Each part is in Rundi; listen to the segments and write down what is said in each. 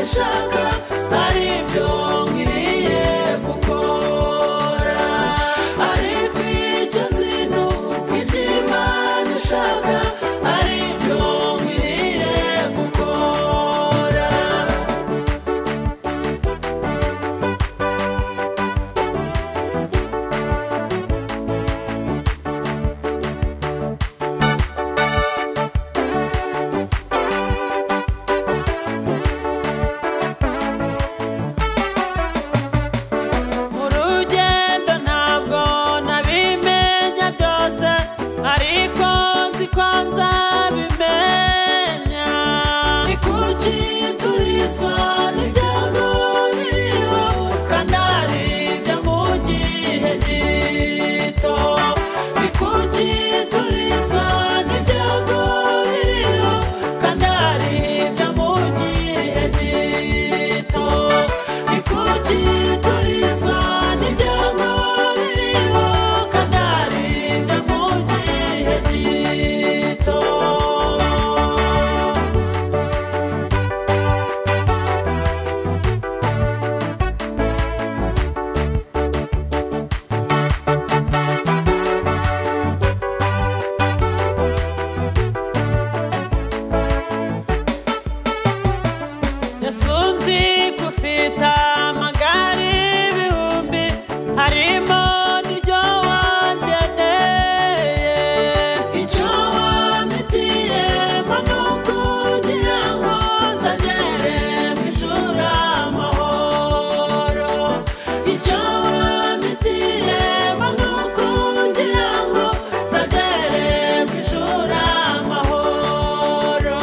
ishaka ari byo nkwiriye gukora. Ariko icyo nzi ni uko ibyo Imana ishaka ari byo nkwiriye gukora. Mu rugendo ntabwo nabimenya byose, ariko nzi ko nzabimenya. Ni kuki turizwa n'ibyago biriho kandi ari ibyo mu gihe gito? Ni kuki turizwa n'ibyago biriho kandi ari ibyo mu gihe gito? Ni kuki turizwa n'ibyago biriho kandi ari ibyo mu gihe gito? Yesu nzi ko ufite amagare ibihumbi, harimo n'iryo wangeneye. Icyo wampitiyemo ni ukugira ngo nzagere mu ijuru amahoro. Icyo wampitiyemo ni ukugira ngo nzagere mu ijuru amahoro.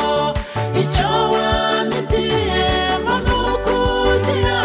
Icyo wampitiyemo ni ukugira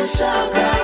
Ndabishaka.